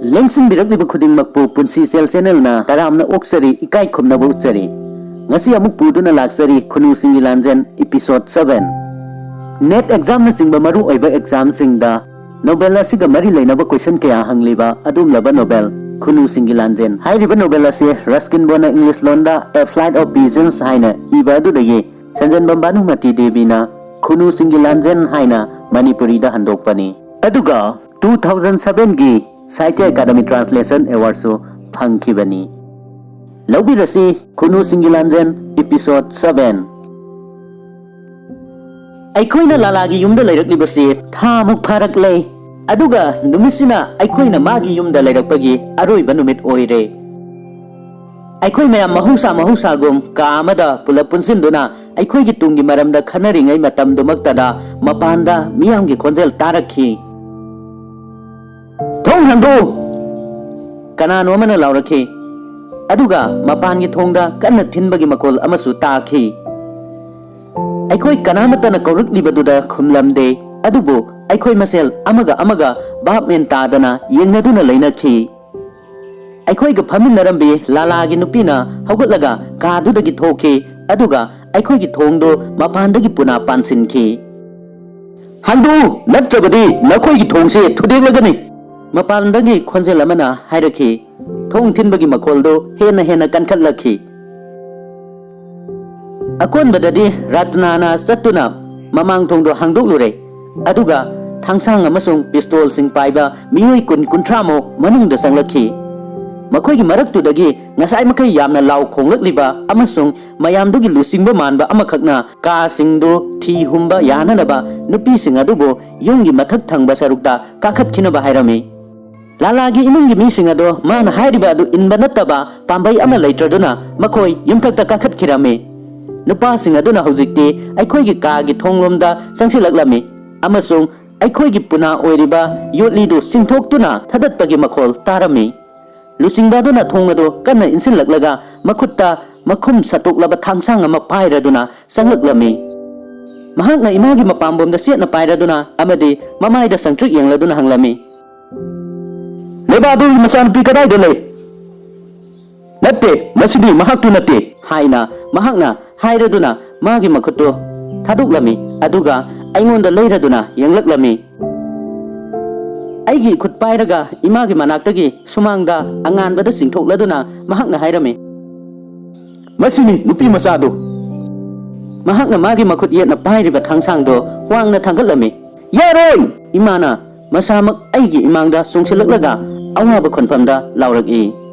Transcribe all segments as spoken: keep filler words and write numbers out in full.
ꯂꯦꯡꯁꯤꯟꯕꯤꯔꯛꯂꯤꯕ ꯈꯨꯗꯤꯡꯃꯛꯄꯨ ꯄꯨꯟꯁꯤ ꯆꯦꯜ ꯆꯦꯅꯦꯜꯅ ꯇꯔꯥꯝꯅ ꯑꯣꯛꯆꯔꯤ, ꯏꯀꯥꯏ ꯈꯨꯝꯅꯕ ꯎꯠꯆꯔꯤ꯫ ꯉꯁꯤ ꯑꯃꯨꯛ ꯄꯨꯗꯨꯅ ꯂꯥꯛꯆꯔꯤ ꯈꯨꯅꯨꯁꯤꯡꯒꯤ ꯂꯥꯟꯖꯦꯜ episode seven꯫ NET examꯅꯆꯤꯡꯕ ꯃꯔꯨ ꯑꯣꯏꯕ examꯁꯤꯡꯗ novel ꯑꯁꯤꯒ ꯃꯔꯤ ꯂꯩꯅꯕ question ꯀꯌꯥ ꯍꯪꯂꯤꯕ ꯑꯗꯨꯒꯨꯝꯂꯕ novel ꯈꯨꯅꯨꯁꯤꯡꯒꯤ ꯂꯥꯟꯖꯦꯜ꯫ ꯍꯥꯏꯔꯤꯕ novel ꯑꯁꯤ ꯔꯁꯀꯤꯟ ꯕꯣꯟꯅ English ꯂꯣꯟꯗ A Flight of Pigeons ꯍꯥꯏꯅ ꯏꯕ ꯑꯗꯨꯗꯒꯤ ꯁꯟꯖꯦꯟꯕꯝ ꯚꯥꯅꯨꯃꯇꯤ ꯗꯦꯕꯤꯅ ꯈꯨꯅꯨꯁꯤꯡꯒꯤ ꯂꯥꯟꯖꯦꯜ ꯍꯥꯏꯅ ꯃꯅꯤꯄꯨꯔꯤꯗ ꯍꯟꯗꯣꯛꯄꯅꯤ꯫ ꯑꯗꯨꯒ two thousand sevenꯒꯤ Sahitya Academy Translation Awardꯁꯨ ꯐꯪꯈꯤꯕꯅꯤ꯫ ꯂꯧꯕꯤꯔꯁꯤ ꯈꯨꯅꯨꯁꯤꯡꯒꯤ ꯂꯥꯟꯖꯦꯜ episode seven꯫ ꯑꯩꯈꯣꯏꯅ ꯂꯥꯂꯥꯒꯤ ꯌꯨꯝꯗ ꯂꯩꯔꯛꯂꯤꯕꯁꯤ ꯊꯥꯃꯨꯛ ꯐꯥꯔꯛꯂꯦ꯫ ꯑꯗꯨꯒ ꯅꯨꯃꯤꯠꯁꯤꯅ ꯑꯩꯈꯣꯏꯅ ꯃꯥꯒꯤ ꯌꯨꯝꯗ ꯂꯩꯔꯛꯄꯒꯤ ꯑꯔꯣꯏꯕ ꯅꯨꯃꯤꯠ ꯑꯣꯏꯔꯦ꯫ ꯑꯩꯈꯣꯏ ꯃꯌꯥꯝ ꯃꯍꯧꯁꯥ ꯃꯍꯧꯁꯥꯒꯨꯝ ꯀꯥ ꯑꯃꯗ ꯄꯨꯂꯞ ꯄꯨꯟꯁꯤꯟꯗꯨꯅ ꯑꯩꯈꯣꯏꯒꯤ ꯇꯨꯡꯒꯤ ꯃꯔꯝꯗ ꯈꯟꯅꯔꯤꯉꯩ ꯃꯇꯝꯗꯨꯃꯛꯇꯗ ꯃꯄꯥꯟꯗ ꯃꯤꯌꯥꯝꯒꯤ ꯈꯣꯟꯖꯦꯜ ꯇꯥꯔꯛꯈꯤ꯫ "ꯊꯣꯡ ꯍꯥꯡꯗꯣꯛꯎ!" ꯀꯅꯥꯅꯣ ꯑꯃꯅ ꯂꯥꯎꯔꯛꯈꯤ꯫ ꯑꯗꯨꯒ ꯃꯄꯥꯟꯒꯤ ꯊꯣꯡꯗ ꯀꯟꯅ ꯊꯤꯟꯕꯒꯤ ꯃꯈꯣꯜ ꯑꯃꯁꯨ ꯇꯥꯈꯤ꯫ ꯑꯩꯈꯣꯏ ꯀꯅꯥꯃꯠꯇꯅ ꯀꯧꯔꯛꯂꯤꯕꯗꯨꯗ ꯈꯨꯝꯂꯝꯗꯦ, ꯑꯗꯨꯕꯨ ꯑꯩꯈꯣꯏ ꯃꯁꯦꯜ ꯑꯃꯒ ꯑꯃꯒ ꯚꯥꯞ ꯃꯦꯟ ꯇꯥꯗꯅ ꯌꯦꯡꯅꯗꯨꯅ ꯂꯩꯅꯈꯤ꯫ ꯑꯩꯈꯣꯏꯒ ꯐꯝꯃꯤꯟꯅꯔꯝꯕꯤ ꯂꯥꯂꯥꯒꯤ ꯅꯨꯄꯤꯅ ꯍꯧꯒꯠꯂꯒ ꯀꯥꯗꯨꯗꯒꯤ ꯊꯣꯛꯈꯤ, ꯑꯗꯨꯒ ꯑꯩꯈꯣꯏꯒꯤ ꯊꯣꯡꯗꯨ ꯃꯄꯥꯟꯗꯒꯤ ꯄꯨꯅꯥ ꯄꯥꯟꯁꯤꯟꯈꯤ꯫ "ꯍꯥꯡꯗꯣꯛꯎ, ꯅꯠꯇ꯭ꯔꯕꯗꯤ ꯅꯈꯣꯏꯒꯤ ꯊꯣꯡꯁꯦ ꯊꯨꯗꯦꯛꯂꯒꯅꯤ!" ꯃꯄꯥꯟꯗꯒꯤ ꯈꯣꯟꯖꯦꯜ ꯑꯃꯅ ꯍꯥꯏꯔꯛꯈꯤ꯫ ꯊꯣꯡ ꯊꯤꯟꯕꯒꯤ ꯃꯈꯣꯜꯗꯨ ꯍꯦꯟꯅ ꯍꯦꯟꯅ ꯀꯟꯈꯠꯂꯛꯈꯤ꯫ ꯑꯀꯣꯟꯕꯗꯗꯤ ꯔꯠꯅꯥꯅ ꯆꯠꯇꯨꯅ ꯃꯃꯥꯡ ꯊꯣꯡꯗꯨ ꯍꯥꯡꯗꯣꯛꯂꯨꯔꯦ꯫ ꯑꯗꯨꯒ ꯊꯥꯡꯁꯥꯡ ꯑꯃꯁꯨꯡ ꯄꯤꯁꯇꯣꯜꯁꯤꯡ ꯄꯥꯏꯕ ꯃꯤꯑꯣꯏ ꯀꯨꯟ ꯀꯨꯟꯊ꯭ꯔꯥꯃꯨꯛ ꯃꯅꯨꯡꯗ ꯆꯪꯂꯛꯈꯤ꯫ ꯃꯈꯣꯏꯒꯤ ꯃꯔꯛꯇꯨꯗꯒꯤ ꯉꯁꯥꯏ ꯃꯈꯩ ꯌꯥꯝꯅ ꯂꯥꯎ ꯈꯣꯡꯂꯛꯂꯤꯕ ꯑꯃꯁꯨꯡ ꯃꯌꯥꯝꯗꯨꯒꯤ ꯂꯨꯆꯤꯡꯕ ꯃꯥꯟꯕ ꯑꯃꯈꯛꯅ ꯀꯥꯁꯤꯡꯗꯨ ꯊꯤ ꯍꯨꯝꯕ ꯌꯥꯅꯅꯕ ꯅꯨꯄꯤꯁꯤꯡ ꯑꯗꯨꯕꯨ ꯌꯨꯝꯒꯤ ꯃꯊꯛ ꯊꯪꯕ ꯁꯔꯨꯛꯇ ꯀꯥꯈꯠꯈꯤꯅꯕ ꯍꯥꯏꯔꯝꯃꯤ꯫ ꯂꯥꯂꯥꯒꯤ ꯏꯃꯨꯡꯒꯤ ꯃꯤꯁꯤꯡ ꯑꯗꯨ ꯃꯥꯅ ꯍꯥꯏꯔꯤꯕ ꯑꯗꯨ ꯏꯟꯕ ꯅꯠꯇꯕ ꯄꯥꯝꯕꯩ ꯑꯃ ꯂꯩꯇ꯭ꯔꯗꯨꯅ ꯃꯈꯣꯏ ꯌꯨꯝꯊꯛꯇ ꯀꯥꯈꯠꯈꯤꯔꯝꯃꯤ꯫ ꯅꯨꯄꯥꯁꯤꯡ ꯑꯗꯨꯅ ꯍꯧꯖꯤꯛꯇꯤ ꯑꯩꯈꯣꯏꯒꯤ ꯀꯥꯒꯤ ꯊꯣꯡꯂꯣꯝꯗ ꯆꯪꯁꯤꯜꯂꯛꯂꯝꯃꯤ ꯑꯃꯁꯨꯡ ꯑꯩꯈꯣꯏꯒꯤ ꯄꯨꯅꯥ ꯑꯣꯏꯔꯤꯕ ꯌꯣꯠꯂꯤꯗꯨ ꯆꯤꯡꯊꯣꯛꯇꯨꯅ ꯊꯗꯠꯄꯒꯤ ꯃꯈꯣꯜ ꯇꯥꯔꯝꯃꯤ꯫ ꯂꯨꯆꯤꯡꯕ ꯑꯗꯨꯅ ꯊꯣꯡ ꯑꯗꯨ ꯀꯟꯅ ꯏꯟꯁꯤꯜꯂꯛꯂꯒ ꯃꯈꯨꯠꯇ ꯃꯈꯨꯝ ꯁꯠꯇꯣꯛꯂꯕ ꯊꯥꯡꯁꯥꯡ ꯑꯃ ꯄꯥꯏꯔꯗꯨꯅ ꯆꯪꯂꯛꯂꯝꯃꯤ꯫ ꯃꯍꯥꯛꯅ ꯏꯃꯥꯒꯤ ꯃꯄꯥꯝꯕꯣꯝꯗ ꯆꯦꯠꯅ ꯄꯥꯏꯔꯗꯨꯅ ꯑꯃꯗꯤ ꯃꯃꯥꯏꯗ ꯁꯪꯇ꯭ꯔꯤꯛ ꯌꯦꯡꯂꯗꯨꯅ ꯍꯪꯂꯝꯃꯤ, "ꯏꯕꯥꯗꯨꯒꯤ ꯃꯆꯥꯅꯨꯄꯤ ꯀꯗꯥꯏꯗ ꯂꯩ?" "ꯅꯠꯇꯦ, ꯃꯁꯤꯗꯤ ꯃꯍꯥꯛꯇꯨ ꯅꯠꯇꯦ," ꯍꯥꯏꯅ ꯃꯍꯥꯛꯅ ꯍꯥꯏꯔꯗꯨꯅ ꯃꯥꯒꯤ ꯃꯈꯨꯠꯇꯨ ꯊꯥꯗꯣꯛꯂꯝꯃꯤ꯫ ꯑꯗꯨꯒ ꯑꯩꯉꯣꯟꯗ ꯂꯩꯔꯗꯨꯅ ꯌꯦꯡꯂꯛꯂꯝꯃꯤ꯫ ꯑꯩꯒꯤ ꯈꯨꯠ ꯄꯥꯏꯔꯒ ꯏꯃꯥꯒꯤ ꯃꯅꯥꯛꯇꯒꯤ ꯁꯨꯃꯥꯡꯗ ꯑꯉꯥꯟꯕꯗ ꯆꯤꯡꯊꯣꯛꯂꯗꯨꯅ ꯃꯍꯥꯛꯅ ꯍꯥꯏꯔꯝꯃꯤ, "ꯃꯁꯤꯅꯤ ꯅꯨꯄꯤ ꯃꯆꯥꯗꯨ꯫" ꯃꯍꯥꯛꯅ ꯃꯥꯒꯤ ꯃꯈꯨꯠ ꯌꯦꯠꯅ ꯄꯥꯏꯔꯤꯕ ꯊꯥꯡꯁꯥꯡꯗꯣ ꯋꯥꯡꯅ ꯊꯥꯡꯒꯠꯂꯝꯃꯤ꯫ "ꯌꯥꯔꯣꯏ!" ꯏꯃꯥꯅ ꯃꯁꯥꯃꯛ ꯑꯩꯒꯤ ꯏꯃꯥꯡꯗ ꯆꯣꯡꯁꯤꯜꯂꯛꯂꯒ ꯑꯋꯥꯕ ꯈꯣꯟꯐꯝꯗ ꯂꯥꯎꯔꯛꯏ꯫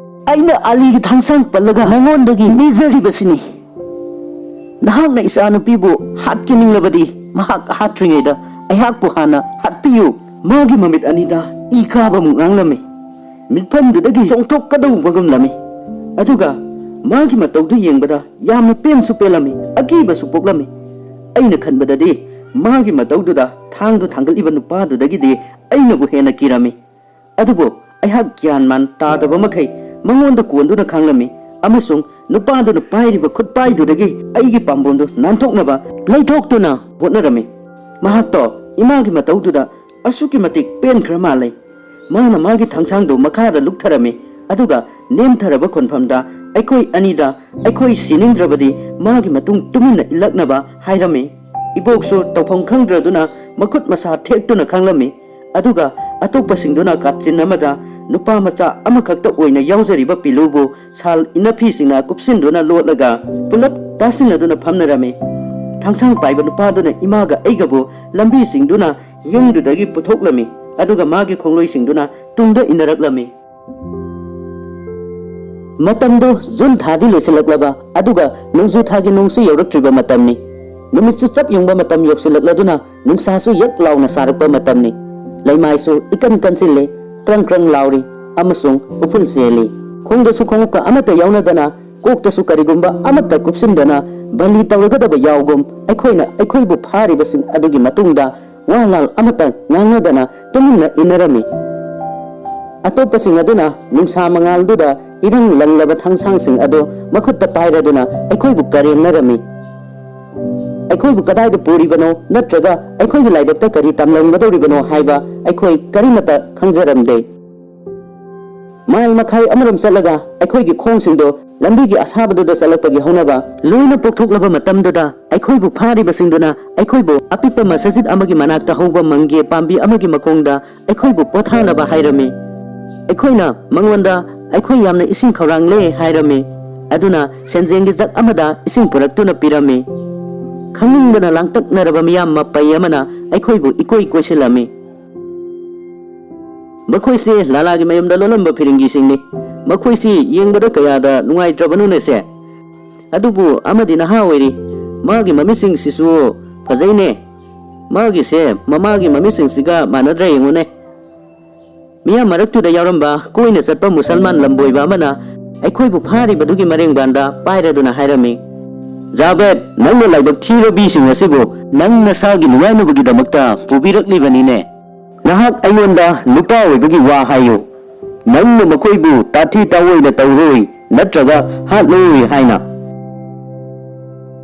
"ꯑꯩꯅ ꯑꯂꯤꯒꯤ ꯊꯥꯡꯁꯥꯡ ꯄꯜꯂꯒ ꯃꯉꯣꯟꯗꯒꯤ ꯅꯤꯖꯔꯤꯕꯁꯤꯅꯤ꯫ ꯅꯍꯥꯛꯅ ꯏꯆꯥꯅꯨꯄꯤꯕꯨ ꯍꯥꯠꯀꯦ ꯅꯤꯡꯂꯕꯗꯤ ꯃꯍꯥꯛ ꯍꯥꯠꯇ꯭ꯔꯤꯉꯩꯗ ꯑꯩꯍꯥꯛꯄꯨ ꯍꯥꯟꯅ ꯍꯥꯠꯄꯤꯌꯨ꯫" ꯃꯥꯒꯤ ꯃꯃꯤꯠ ꯑꯅꯤꯗ ꯏ ꯀꯥꯕꯃꯨꯛ ꯉꯥꯡꯂꯝꯃꯤ꯫ ꯃꯤꯠꯐꯝꯗꯨꯗꯒꯤ ꯆꯣꯡꯊꯣꯛꯀꯗꯧꯕꯒꯨꯝꯂꯝꯃꯤ꯫ ꯑꯗꯨꯒ ꯃꯥꯒꯤ ꯃꯇꯧꯗꯨ ꯌꯦꯡꯕꯗ ꯌꯥꯝꯅ ꯄꯦꯟꯁꯨ ꯄꯦꯜꯂꯝꯃꯤ, ꯑꯀꯤꯕꯁꯨ ꯄꯣꯛꯂꯝꯃꯤ꯫ ꯑꯩꯅ ꯈꯟꯕꯗꯗꯤ ꯃꯥꯒꯤ ꯃꯇꯧꯗꯨꯗ ꯊꯥꯡꯗꯨ ꯊꯥꯡꯒꯠꯂꯤꯕ ꯅꯨꯄꯥꯗꯨꯗꯒꯤꯗꯤ ꯑꯩꯅꯕꯨ ꯍꯦꯟꯅ ꯀꯤꯔꯝꯃꯤ꯫ ꯑꯗꯨꯕꯨ ꯑꯩꯍꯥꯛ ꯒ꯭ꯌꯥꯟ ꯃꯥꯟ ꯇꯥꯗꯕ ꯃꯈꯩ ꯃꯉꯣꯟꯗ ꯀꯣꯟꯗꯨꯅ ꯈꯥꯡꯂꯝꯃꯤ ꯑꯃꯁꯨꯡ ꯅꯨꯄꯥꯗꯨꯅ ꯄꯥꯏꯔꯤꯕ ꯈꯨꯠꯄꯥꯏꯗꯨꯗꯒꯤ ꯑꯩꯒꯤ ꯄꯥꯝꯕꯣꯝꯗꯨ ꯅꯥꯟꯊꯣꯛꯅꯕ ꯂꯩꯊꯣꯛꯇꯨꯅ ꯍꯣꯠꯅꯔꯝꯃꯤ꯫ ꯃꯍꯥꯛꯇꯣ ꯏꯃꯥꯒꯤ ꯃꯇꯧꯗꯨꯗ ꯑꯁꯨꯛꯀꯤ ꯃꯇꯤꯛ ꯄꯦꯟꯈ꯭ꯔ ꯃꯥꯜꯂꯦ꯫ ꯃꯥꯅ ꯃꯥꯒꯤ ꯊꯥꯡꯁꯥꯡꯗꯨ ꯃꯈꯥꯗ ꯂꯨꯞꯊꯔꯝꯃꯤ, ꯑꯗꯨꯒ ꯅꯦꯝꯊꯔꯕ ꯈꯣꯟꯐꯝꯗ ꯑꯩꯈꯣꯏ ꯑꯅꯤꯗ ꯑꯩꯈꯣꯏ ꯁꯤꯅꯤꯡꯗ꯭ꯔꯕꯗꯤ ꯃꯥꯒꯤ ꯃꯇꯨꯡ ꯇꯨꯃꯤꯟꯅ ꯏꯜꯂꯛꯅꯕ ꯍꯥꯏꯔꯝꯃꯤ꯫ ꯏꯕꯣꯛꯁꯨ ꯇꯧꯐꯝ ꯈꯪꯗ꯭ꯔꯗꯨꯅ ꯃꯈꯨꯠ ꯃꯁꯥ ꯊꯦꯛꯇꯨꯅ ꯈꯥꯡꯂꯝꯃꯤ꯫ ꯑꯗꯨꯒ ꯑꯇꯣꯞꯄꯁꯤꯡꯗꯨꯅ ꯀꯥꯆꯤꯟ ꯑꯃꯗ ꯅꯨꯄꯥ ꯃꯆꯥ ꯑꯃꯈꯛꯇ ꯑꯣꯏꯅ ꯌꯥꯎꯖꯔꯤꯕ ꯄꯤꯂꯨꯕꯨ ꯁꯥꯜ ꯏꯅꯐꯤꯁꯤꯡꯅ ꯀꯨꯞꯁꯤꯟꯗꯨꯅ ꯂꯣꯠꯂꯒ ꯄꯨꯂꯞ ꯇꯥꯁꯤꯟꯅꯗꯨꯅ ꯐꯝꯅꯔꯝꯃꯤ꯫ ꯊꯥꯡꯁꯥꯡ ꯄꯥꯏꯕ ꯅꯨꯄꯥꯗꯨꯅ ꯏꯃꯥꯒ ꯑꯩꯒꯕꯨ ꯂꯝꯕꯤꯁꯤꯡꯗꯨꯅ ꯌꯨꯝꯗꯨꯗꯒꯤ ꯄꯨꯊꯣꯛꯂꯝꯃꯤ, ꯑꯗꯨꯒ ꯃꯥꯒꯤ ꯈꯣꯡꯂꯣꯏꯁꯤꯡꯗꯨꯅ ꯇꯨꯡꯗ ꯏꯟꯅꯔꯛꯂꯝꯃꯤ꯫ ꯃꯇꯝꯗꯨ ꯖꯨꯟ ꯊꯥꯗꯤ ꯂꯣꯏꯁꯤꯜꯂꯛꯂꯕ, ꯑꯗꯨꯒ ꯅꯣꯡꯖꯨ ꯊꯥꯒꯤ ꯅꯣꯡꯁꯨ ꯌꯧꯔꯛꯇ꯭ꯔꯤꯕ ꯃꯇꯝꯅꯤ꯫ ꯅꯨꯃꯤꯠꯁꯨ ꯆꯞ ꯌꯨꯡꯕ ꯃꯇꯝ ꯌꯧꯁꯤꯜꯂꯛꯂꯗꯨꯅ ꯅꯨꯡꯁꯥꯁꯨ ꯌꯛ ꯂꯥꯎꯅ ꯁꯥꯔꯛꯄ ꯃꯇꯝꯅꯤ꯫ ꯂꯩꯃꯥꯏꯁꯨ ꯏꯀꯟ ꯀꯟꯁꯤꯜꯂꯤ, ꯀ꯭ꯔꯪ ꯀ꯭ꯔꯪ ꯂꯥꯎꯔꯤ ꯑꯃꯁꯨꯡ ꯎꯐꯨꯜ ꯆꯦꯜꯂꯤ꯫ ꯈꯣꯡꯗꯁꯨ ꯈꯣꯡꯎꯞꯀ ꯑꯃꯠꯇ ꯌꯥꯎꯅꯗꯅ, ꯀꯣꯛꯇꯁꯨ ꯀꯔꯤꯒꯨꯝꯕ ꯑꯃꯠꯇ ꯀꯨꯞꯁꯤꯟꯗꯅ ꯕꯂꯤ ꯇꯧꯔꯒꯗꯕ ꯌꯥꯎꯒꯨꯝ ꯑꯩꯈꯣꯏꯅ ꯑꯩꯈꯣꯏꯕꯨ ꯐꯥꯔꯤꯕꯁꯤꯡ ꯑꯗꯨꯒꯤ ꯃꯇꯨꯡꯗ ꯋꯥ ꯂꯥꯜ ꯑꯃꯠꯇ ꯉꯥꯡꯅꯗꯅ ꯇꯨꯃꯤꯟꯅ ꯏꯟꯅꯔꯝꯃꯤ꯫ ꯑꯇꯣꯞꯄꯁꯤꯡ ꯑꯗꯨꯅ ꯅꯨꯡꯁꯥ ꯃꯉꯥꯜꯗꯨꯗ ꯏꯔꯪ ꯂꯪꯂꯕ ꯊꯥꯡꯁꯥꯡꯁꯤꯡ ꯑꯗꯨ ꯃꯈꯨꯠꯇ ꯄꯥꯏꯔꯗꯨꯅ ꯑꯩꯈꯣꯏꯕꯨ ꯀꯔꯦꯝꯅꯔꯝꯃꯤ꯫ ꯑꯩꯈꯣꯏꯕꯨ ꯀꯗꯥꯏꯗ ꯄꯨꯔꯤꯕꯅꯣ ꯅꯠꯇ꯭ꯔꯒ ꯑꯩꯈꯣꯏꯒꯤ ꯂꯥꯏꯕꯛꯇ ꯀꯔꯤ ꯇꯝꯂꯝꯒꯗꯧꯔꯤꯕꯅꯣ ꯍꯥꯏꯕ ꯑꯩꯈꯣꯏ ꯀꯔꯤꯃꯠꯇ ꯈꯪꯖꯔꯝꯗꯦ꯫ ꯃꯥꯏꯜ ꯃꯈꯥꯏ ꯑꯃꯔꯣꯝ ꯆꯠꯂꯒ ꯑꯩꯈꯣꯏꯒꯤ ꯈꯣꯡꯁꯤꯡꯗꯣ ꯂꯝꯕꯤꯒꯤ ꯑꯁꯥꯕꯗꯨꯗ ꯆꯠꯂꯛꯄꯒꯤ ꯍꯧꯅꯕ ꯂꯣꯏꯅ ꯄꯣꯛꯊꯣꯛꯂꯕ ꯃꯇꯝꯗꯨꯗ, ꯑꯩꯈꯣꯏꯕꯨ ꯐꯥꯔꯤꯕꯁꯤꯡꯗꯨꯅ ꯑꯩꯈꯣꯏꯕꯨ ꯑꯄꯤꯛꯄ ꯃꯁꯖꯤꯗ ꯑꯃꯒꯤ ꯃꯅꯥꯛꯇ ꯍꯧꯕ ꯃꯪꯒꯦ ꯄꯥꯝꯕꯤ ꯑꯃꯒꯤ ꯃꯈꯣꯡꯗ ꯑꯩꯈꯣꯏꯕꯨ ꯄꯣꯊꯥꯅꯕ ꯍꯥꯏꯔꯝꯃꯤ꯫ ꯑꯩꯈꯣꯏꯅ ꯃꯉꯣꯟꯗ, "ꯑꯩꯈꯣꯏ ꯌꯥꯝꯅ ꯏꯁꯤꯡ ꯈꯧꯔꯥꯡꯂꯦ" ꯍꯥꯏꯔꯝꯃꯤ꯫ ꯑꯗꯨꯅ ꯁꯦꯟꯖꯦꯡꯒꯤ ꯖꯛ ꯑꯃꯗ ꯏꯁꯤꯡ ꯄꯨꯔꯛꯇꯨꯅ ꯄꯤꯔꯝꯃꯤ꯫ ꯈꯪꯅꯤꯡꯕꯅ ꯂꯥꯡꯇꯛꯅꯔꯕ ꯃꯤꯌꯥꯝ ꯃꯄꯩ ꯑꯃꯅ ꯑꯩꯈꯣꯏꯕꯨ ꯏꯀꯣꯏ ꯀꯣꯏꯁꯤꯜꯂꯝꯃꯤ꯫ "ꯃꯈꯣꯏꯁꯦ ꯂꯥꯂꯥꯒꯤ ꯃꯌꯨꯝꯗ ꯂꯣꯜꯂꯝꯕ ꯐꯤꯔꯤꯡꯒꯤꯁꯤꯡꯅꯤ꯫ ꯃꯈꯣꯏꯁꯤ ꯌꯦꯡꯕꯗ ꯀꯌꯥꯗ ꯅꯨꯡꯉꯥꯏꯇ꯭ꯔꯕꯅꯣꯅꯦꯁꯦ꯫ ꯑꯗꯨꯕꯨ ꯑꯃꯗꯤ ꯅꯍꯥ ꯑꯣꯏꯔꯤ꯫ ꯃꯥꯒꯤ ꯃꯃꯤꯠꯁꯤꯡꯁꯤꯁꯨ ꯐꯖꯩꯅꯦ꯫ ꯃꯥꯒꯤꯁꯦ ꯃꯃꯥꯒꯤ ꯃꯃꯤꯠꯁꯤꯡꯁꯤꯒ ꯃꯥꯟꯅꯗ꯭ꯔꯥ ꯌꯦꯡꯉꯨꯅꯦ꯫" ꯃꯤꯌꯥꯝ ꯃꯔꯛꯇꯨꯗ ꯌꯥꯎꯔꯝꯕ ꯀꯣꯏꯅ ꯆꯠꯄ ꯃꯨꯁꯜꯃꯥꯟ ꯂꯝꯕꯣꯏꯕ ꯑꯃꯅ ꯑꯩꯈꯣꯏꯕꯨ ꯐꯥꯔꯤꯕꯗꯨꯒꯤ ꯃꯔꯦꯡꯕꯥꯟꯗ ꯄꯥꯏꯔꯗꯨꯅ ꯍꯥꯏꯔꯝꯃꯤ, "ꯖꯥꯕꯦꯗ, ꯅꯪꯅ ꯂꯥꯏꯕꯛ ꯊꯤꯔꯕꯤꯁꯤꯡ ꯑꯁꯤꯕꯨ ꯅꯪ ꯅꯁꯥꯒꯤ ꯅꯨꯡꯉꯥꯏꯅꯕꯒꯤꯗꯃꯛꯇ ꯄꯨꯕꯤꯔꯛꯂꯤꯕꯅꯤꯅꯦ꯫ ꯅꯍꯥꯛ ꯑꯩꯉꯣꯟꯗ ꯅꯨꯄꯥ ꯑꯣꯏꯕꯒꯤ ꯋꯥ ꯍꯥꯏꯌꯨ꯫ ꯅꯪꯅ ꯃꯈꯣꯏꯕꯨ ꯇꯥꯊꯤ ꯇꯥꯑꯣꯏꯅ ꯇꯧꯔꯣꯏ ꯅꯠꯇ꯭ꯔꯒ ꯍꯥꯠꯂꯣꯏ ꯍꯥꯏꯅ꯫"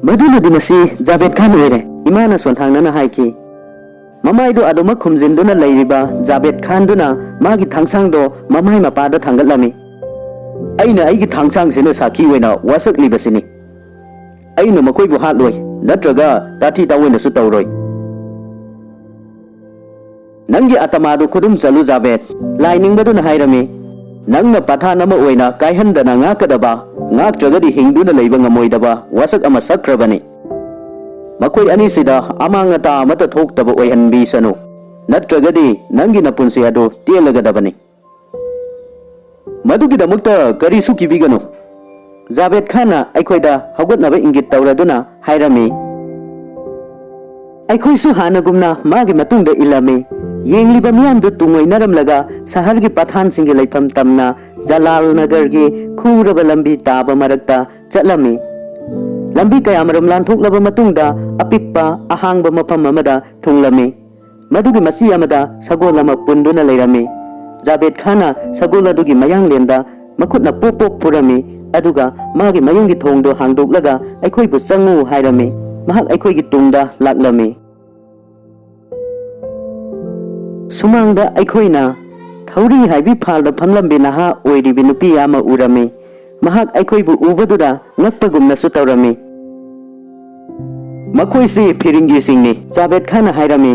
"ꯃꯗꯨꯅꯗꯤ ꯃꯁꯤ ꯖꯥꯕꯦꯗ ꯈꯥꯟ ꯑꯣꯏꯔꯦ", ꯏꯃꯥꯅ ꯁꯣꯟꯊꯥꯡꯅꯅ ꯍꯥꯏꯈꯤ꯫ ꯃꯃꯥꯏꯗꯨ ꯑꯗꯨꯃꯛ ꯈꯨꯝꯖꯤꯟꯗꯨꯅ ꯂꯩꯔꯤꯕ ꯖꯥꯕꯦꯗ ꯈꯥꯟꯗꯨꯅ ꯃꯥꯒꯤ ꯊꯥꯡꯁꯥꯡꯗꯣ ꯃꯃꯥꯏ ꯃꯄꯥꯗ ꯊꯥꯡꯒꯠꯂꯝꯃꯤ꯫ "ꯑꯩꯅ ꯑꯩꯒꯤ ꯊꯥꯡꯁꯥꯡꯁꯤꯅ ꯁꯥꯈꯤ ꯑꯣꯏꯅ ꯋꯥꯁꯛꯂꯤꯕꯁꯤꯅꯤ꯫ ꯑꯩꯅ ꯃꯈꯣꯏꯕꯨ ꯍꯥꯠꯂꯣꯏ, ꯅꯠꯇ꯭ꯔꯒ ꯇꯥꯊꯤ ꯇꯥꯑꯣꯏꯅꯁꯨ ꯇꯧꯔꯣꯏ꯫" "ꯅꯪꯒꯤ ꯑꯇꯃꯥꯗꯨ ꯈꯨꯗꯨꯝ ꯆꯠꯂꯨ, ꯖꯥꯕꯦꯗ꯫" ꯂꯥꯏꯅꯤꯡꯕꯗꯨꯅ ꯍꯥꯏꯔꯝꯃꯤ, "ꯅꯪꯅ ꯄꯊꯥꯟ ꯑꯃ ꯑꯣꯏꯅ ꯀꯥꯏꯍꯟꯗꯅ ꯉꯥꯛꯀꯗꯕ, ꯉꯥꯛꯇ꯭ꯔꯒꯗꯤ ꯍꯤꯡꯗꯨꯅ ꯂꯩꯕ ꯉꯝꯃꯣꯏꯗꯕ ꯋꯥꯁꯛ ꯑꯃ ꯁꯛꯈ꯭ꯔꯕꯅꯤ꯫ ꯃꯈꯣꯏ ꯑꯅꯤꯁꯤꯗ ꯑꯃꯥꯡ ꯑꯇꯥ ꯑꯃꯠꯇ ꯊꯣꯛꯇꯕ ꯑꯣꯏꯍꯟꯕꯤꯁꯅꯨ, ꯅꯠꯇ꯭ꯔꯒꯗꯤ ꯅꯪꯒꯤ ꯅꯄꯨꯟꯁꯤ ꯑꯗꯨ ꯇꯦꯜꯂꯒꯗꯕꯅꯤ꯫ ꯃꯗꯨꯒꯤꯗꯃꯛꯇ ꯀꯔꯤꯁꯨ ꯀꯤꯕꯤꯒꯅꯨ꯫" ꯖꯥꯕꯦꯗ ꯈꯥꯟꯅ ꯑꯩꯈꯣꯏꯗ ꯍꯧꯒꯠꯅꯕ ꯏꯪꯒꯤꯠ ꯇꯧꯔꯗꯨꯅ ꯍꯥꯏꯔꯝꯃꯤ꯫ ꯑꯩꯈꯣꯏꯁꯨ ꯍꯥꯟꯅꯒꯨꯝꯅ ꯃꯥꯒꯤ ꯃꯇꯨꯡꯗ ꯏꯜꯂꯝꯃꯤ꯫ ꯌꯦꯡꯂꯤꯕ ꯃꯤꯌꯥꯝꯗꯨ ꯇꯨꯡꯑꯣꯏꯅꯔꯝꯂꯒ ꯁꯍꯔꯒꯤ ꯄꯊꯥꯟꯁꯤꯡꯒꯤ ꯂꯩꯐꯝ ꯇꯝꯅ ꯖꯂꯥꯜ ꯅꯒꯔꯒꯤ ꯈꯨꯔꯕ ꯂꯝꯕꯤ ꯇꯥꯕ ꯃꯔꯛꯇ ꯆꯠꯂꯝꯃꯤ꯫ ꯂꯝꯕꯤ ꯀꯌꯥꯃꯔꯨꯝ ꯂꯥꯟꯊꯣꯛꯂꯕ ꯃꯇꯨꯡꯗ ꯑꯄꯤꯛꯄ ꯑꯍꯥꯡꯕ ꯃꯐꯝ ꯑꯃꯗ ꯊꯨꯡꯂꯝꯃꯤ꯫ ꯃꯗꯨꯒꯤ ꯃꯆꯤ ꯑꯃꯗ ꯁꯒꯣꯜ ꯑꯃ ꯄꯨꯟꯗꯨꯅ ꯂꯩꯔꯝꯃꯤ꯫ ꯖꯥꯕꯦꯗ ꯈꯥꯟꯅ ꯁꯒꯣꯜ ꯑꯗꯨꯒꯤ ꯃꯌꯥꯡꯂꯦꯟꯗ ꯃꯈꯨꯠꯅ ꯄꯣꯞ ꯄꯣꯞ ꯄꯨꯔꯝꯃꯤ, ꯑꯗꯨꯒ ꯃꯥꯒꯤ ꯃꯌꯨꯝꯒꯤ ꯊꯣꯡꯗꯨ ꯍꯥꯡꯗꯣꯛꯂꯒ ꯑꯩꯈꯣꯏꯕꯨ ꯆꯪꯉꯨ ꯍꯥꯏꯔꯝꯃꯤ꯫ ꯃꯍꯥꯛ ꯑꯩꯈꯣꯏꯒꯤ ꯇꯨꯡꯗ ꯂꯥꯛꯂꯝꯃꯤ꯫ ꯁꯨꯃꯥꯡꯗ ꯑꯩꯈꯣꯏꯅ ꯊꯧꯔꯤ ꯍꯥꯏꯕꯤ ꯐꯥꯜꯗ ꯐꯝꯂꯝꯕꯤ ꯅꯍꯥ ꯑꯣꯏꯔꯤꯕꯤ ꯅꯨꯄꯤ ꯑꯃ ꯎꯔꯝꯃꯤ꯫ ꯃꯍꯥꯛ ꯑꯩꯈꯣꯏꯕꯨ ꯎꯕꯗꯨꯗ ꯉꯛꯄꯒꯨꯝꯅꯁꯨ ꯇꯧꯔꯝꯃꯤ꯫ "ꯃꯈꯣꯏꯁꯤ ꯐꯤꯔꯤꯡꯒꯤꯁꯤꯡꯅꯤ," ꯖꯥꯕꯦꯗ ꯈꯥꯟꯅ ꯍꯥꯏꯔꯝꯃꯤ꯫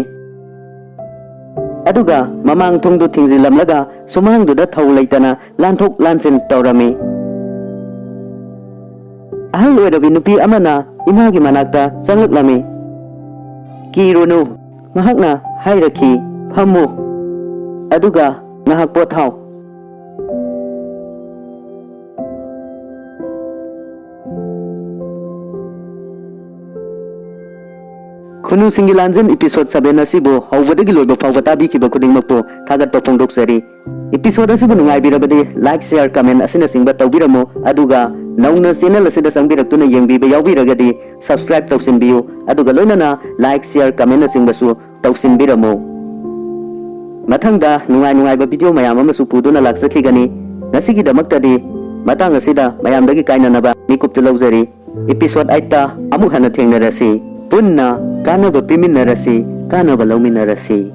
ꯑꯗꯨꯒ ꯃꯃꯥꯡ ꯊꯣꯡꯗꯨ ꯊꯤꯡꯖꯤꯜꯂꯝꯂꯒ ꯁꯨꯃꯥꯡꯗꯨꯗ ꯊꯧ ꯂꯩꯇꯅ ꯂꯥꯟꯊꯣꯛ ꯂꯥꯟꯁꯤꯟ ꯇꯧꯔꯝꯃꯤ꯫ ꯑꯍꯜ ꯑꯣꯏꯔꯕꯤ ꯅꯨꯄꯤ ꯑꯃꯅ ꯏꯃꯥꯒꯤ ꯃꯅꯥꯛꯇ ꯆꯪꯂꯛꯂꯝꯃꯤ꯫ "ꯀꯤꯔꯨꯅꯨ," ꯃꯍꯥꯛꯅ ꯍꯥꯏꯔꯛꯈꯤ, "ꯐꯝꯃꯨ, ꯑꯗꯨꯒ ꯉꯥꯏꯍꯥꯛ ꯄꯣꯊꯥꯎ꯫" ꯈꯨꯅꯨꯁꯤꯡꯒꯤ ꯂꯥꯟꯖꯦꯟ episode seven ꯑꯁꯤꯕꯨ ꯍꯧꯕꯗꯒꯤ ꯂꯣꯏꯕ ꯐꯥꯎꯕ ꯇꯥꯕꯤꯈꯤꯕ ꯈꯨꯗꯤꯡꯃꯛꯄꯨ ꯊꯥꯒꯠꯄ ꯐꯣꯡꯗꯣꯛꯆꯔꯤ꯫ Episode ꯑꯁꯤꯕꯨ ꯅꯨꯡꯉꯥꯏꯕꯤꯔꯕꯗꯤ like, share, comment ꯑꯁꯤꯅꯆꯤꯡꯕ ꯇꯧꯕꯤꯔꯝꯃꯨ, ꯑꯗꯨꯒ ꯅꯧꯅ channel ꯑꯁꯤꯗ ꯆꯪꯕꯤꯔꯛꯇꯨꯅ ꯌꯦꯡꯕꯤꯕ ꯌꯥꯎꯕꯤꯔꯒꯗꯤ subscribe ꯇꯧꯁꯤꯟꯕꯤꯌꯨ, ꯑꯗꯨꯒ ꯂꯣꯏꯅꯅ like, share, comment ꯅꯆꯤꯡꯕꯁꯨ ꯇꯧꯁꯤꯟꯕꯤꯔꯝꯃꯨ꯫ ꯃꯊꯪꯗ ꯅꯨꯡꯉꯥꯏ ꯅꯨꯡꯉꯥꯏꯕ video ꯃꯌꯥꯝ ꯑꯃꯁꯨ ꯄꯨꯗꯨꯅ ꯂꯥꯛꯆꯈꯤꯒꯅꯤ꯫ ꯉꯁꯤꯒꯤꯗꯃꯛꯇꯗꯤ ꯃꯇꯥꯡ ꯑꯁꯤꯗ ꯃꯌꯥꯝꯗꯒꯤ ꯀꯥꯏꯅꯅꯕ ꯃꯤꯀꯨꯞꯇꯨ ꯂꯧꯖꯔꯤ꯫ Episode eight ꯑꯃꯨꯛ ꯍꯟꯅ ꯊꯦꯡꯅꯔꯁꯤ꯫ ꯄꯨꯟꯅ ꯀꯥꯟꯅꯕ ꯄꯤꯃꯤꯟꯅꯔꯁꯤ, ꯀꯥꯟꯅꯕ ꯂꯧꯃꯤꯟꯅꯔꯁꯤ꯫